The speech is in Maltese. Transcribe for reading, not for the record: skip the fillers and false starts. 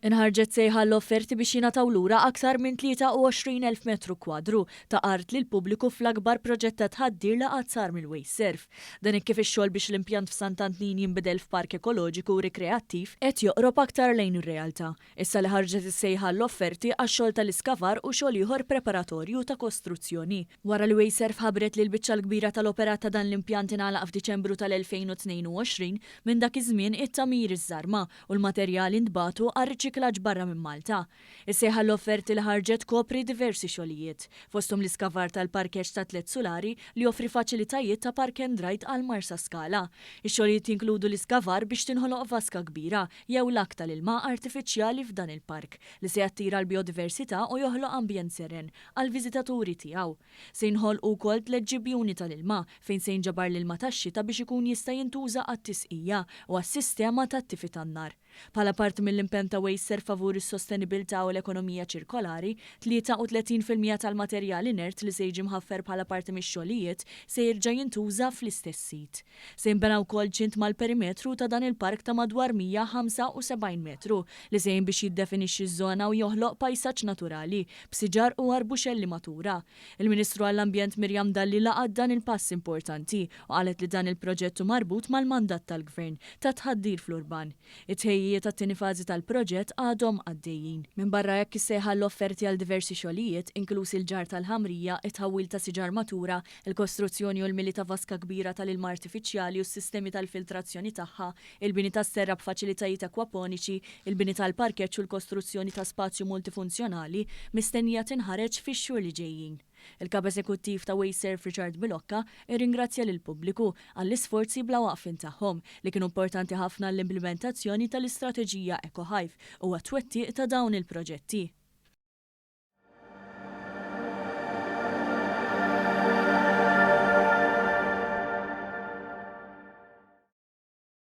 Inħarġet sejħa għall-offerti biex jingħataw lura aktar minn 23,000 metru kwadru ta' art lill-pubbliku fl-akbar proġett ta' tħaddir li qatt sar mill-Wasteserv. Dan hekk kif ix-xogħol biex l-impjant f'Sant'Antnin jinbidel f'park ekoloġiku u rikreattiv qed joqrob aktar lejn ir-realtà. Issa li ħarġet is-sejħa għall-offerti għax-xogħol tal-iskavar u xogħol ieħor preparatorju ta' kostruzzjoni. Wara li Wasteserv ħabbret li l-biċċa l-kbira tal-operat ta' dan l-impjant ingħalaq f'Diċembru tal-2022, minn dak iż-żmien it-tagħmir iżżarma u l-materjali ntbagħtu għar-riċiklaġġ barra minn Malta. Is-sejħa għall-offerti li ħarġet tkopri diversi xogħlijiet, fosthom l-iskavar tal-parkeġġ ta' tlett sulari li joffri faċilitajiet ta' park and ride għal Marsaskala. Ix-xogħlijiet jinkludu l-iskavar biex tinħoloq vaska kbira jew lag tal-ilma artifiċjali f'dan il-park li se jattira l-bijodiversità u joħloq ambjent seren għall-viżitaturi tiegħu. Se jinħolqu wkoll tlett ġibjuni tal-ilma fejn se jinġabar l-ilma tax-xita biex ikun jista' jintuża għat-tisqija u għas-sistema tat-tifi tan-nar. Bħala parti mill-impenn ta' Wasteserv favur is-sostenibilità u l-ekonomija ċirkolari, 33% tal-materjal inert li se jiġi mħaffer bħala parti mix-xogħlijiet se jerġa' jintuża fl-istess sit. Se jinbena wkoll ċint mal-perimetru ta' dan il-park ta' madwar 175 metru li se jgħin biex jiddefinixxi ż-żona u joħloq pajsaġġ naturali b'siġar u arbuxelli matura. Il-Ministru għall-Ambjent Miriam Dalli laqgħet dan il-pass importanti u qalet li dan il-proġett hu marbut mal-mandat tal-Gvern ta' tħaddir fl-urban. It-tħejjijiet għat-tieni fażi tal-proġett għadhom għaddejjin. Minbarra hekk is-sejħa għall-offerti għal diversi xogħlijiet, inkluż il-ġarr tal-ħamrija, it-tħawwil ta' siġar matura, il-kostruzzjoni u l-mili ta' vaska kbira tal-ilma artifiċjali u s-sistemi tal-filtrazzjoni tagħha, il-bini ta' serra b'faċilitajiet akwaponiċi, il-bini tal-parkeġġ u l-kostruzzjoni ta' spazju multifunzjonali mistennija tinħareġ fix-xhur li ġejjin. Il-Kap Eżekuttiv ta' Wasteserv Richard Bilocca rringrazzja lill-pubbliku għall-isforzi bla waqfien tagħhom li kienu importanti ħafna għall-implimentazzjoni tal-istrateġija EcoHive u għat-twettiq ta' dawn il-proġetti.